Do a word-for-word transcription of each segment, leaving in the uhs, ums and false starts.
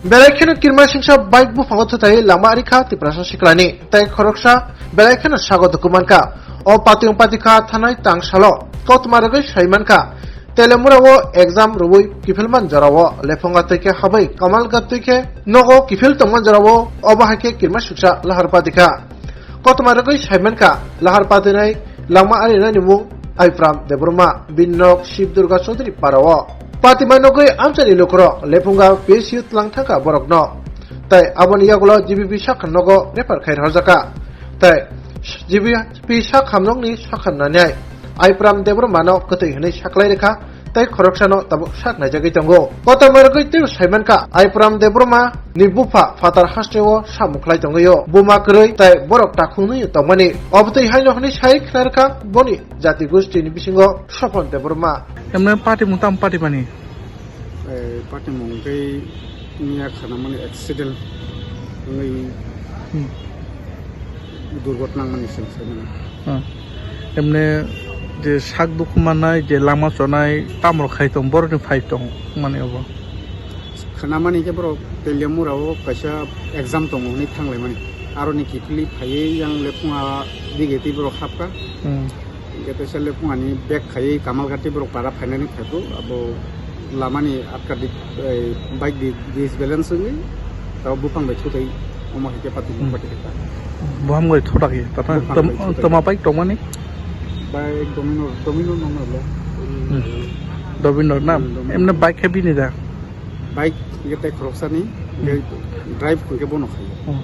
Belai kheno kirma singsa bike buphango thutai lama ari kha Tiprasa siklani, tei khoroksa belai kheno sago duku mankha. O patiyung patikha thanai tangsalo kothoma rwgwi sai mankha. Telemura o exam rwui kiphilman jorao lephunga twi khe habwi Kamalghat twi khe nogo kiphil tongman jorao obo hai khe kirma singsa lahar patikha. Kothoma rwgwi sai mankha, lahar patinai langma arinani mung Aipram Debbarma, bini nok Shiv Durga Chaudhary para o. Patima nogwi amchaini lukurok lephunga P S U tlang thangkha borokno. Tai aboni yagulo G B P sakha nogo refer khai rwjakha. Tai G B P sakha nokni sakha nanai Aipram Debbarma no kwtwi hwnwi saklai rwkha. Tei khoroksano tabuk sak naijagwi tongo. Kothoma rwgwi teibo sai mankha, Aipram Debbarma ni bupha phatar hasteo samung khlai tongwi o. Buma kwrwi tei borok takhuknwi tongmani. Obotwi haino hwnwi sai khna rwkha boni jati gosti ni bisingo Sopon Debbarma. Emne party mung tamo party mani? Eh, party mung tei miya khana mani accident wngwi Hmm. Durghotna wngmani seng seng. Hmm. Emne je sak dukhu manai, je lama chonai, tamrok khai tong, borokni phai tong mani obo. Khana mani khe borok Teliamura o kaisa exam tongo hwnwi thanglaimani. Aroni kiphilwi phaiwi yang lephunga bigetwi borok hapkha. Hmm. Hingke teisa lephung ani bag khaiwi Kamalghat tei borok para phainani khaikhu, abo lamani atka di, eh, bike di disbalance wngwi, tabo buphang bai thutai, omo hai khe pati Hmm. pati khe ta. Buphang bai thutak ye, tata Buphang tom-, bai thutak. Toma bike tongmani? Bike Dominar, Dominar nang nang le. Hmm. Dominar na? Hmm, Dominar. Emne bike khe bini da? Bike hingke tei khoroksani, Hmm. hingke drive hingke bono khayo. Oh.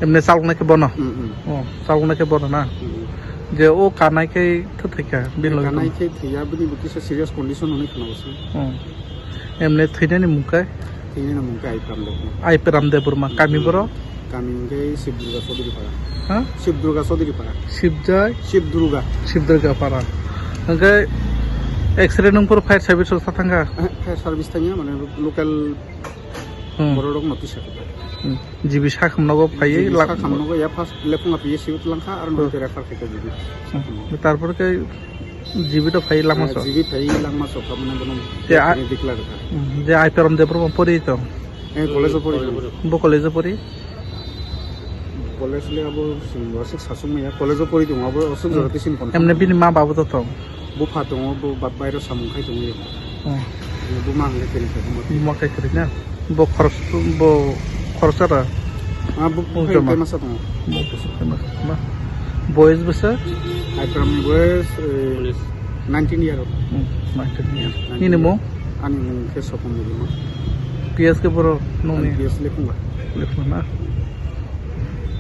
Emne chaloknai khe bono? Hmm, hmm. Oh, chaloknai khe bono na? Hmm, hmm. Je o kanai khe thwthai kha, bini logi Kanai tong- khe thwiya, bini bo kisa serious condition hwnwi khna bwswk. Oh. Emne thwinani mung khe? Thwinani mung khe Aipram Debbarma. Aipram Debbarma, kami Hmm. borok? Kami hingke Shiv Durga Chaudhary Para. Ha? Shiv Durga Chaudhary Para. Shivjai? Shiv Durga. Shiv Durga Para. Hingke X-ray nung puro fire service rok sa thangkha? Eh, fire service thangya, mane local Hmm. borok rok no tisa. Hmm. G B sakhamnogo phaiwi G B lak- sakhamnogo ya first lephunga P S U langkha, aro Hmm. nokte refer khaikha G B. Hmm. Tarpor khe G B to phai langma Eh, so. G B phai langma so, kamane bono Te a- Declare kha. Hmm. Je Aipram Debbarma pori to. Eh, college o pori. Bo college o pori? College le abo sing wasik sasung maya. College o pori tongo, abo osuk Hmm. jora tisin kon. Emne bini ma babu to tong? Bupha tongo, bo ba-, bairo samung khai tongo. Hmm. Buma hingke kiri khai tongo. Buma khai kiri na? Bo khoros, bo khorosa da? Ah, bo Oh, khai joma. Khai masa tongo. Bo khorosa khai masa na? Boys bwsa? Aipram ni boys, eh, nineteen year old. Hmm, nineteen year. Nineteen Nini year. Mo? Ani mung khe Sopon Debbarma. P S khe boro nungni? P S Lephunga. Lephunga na?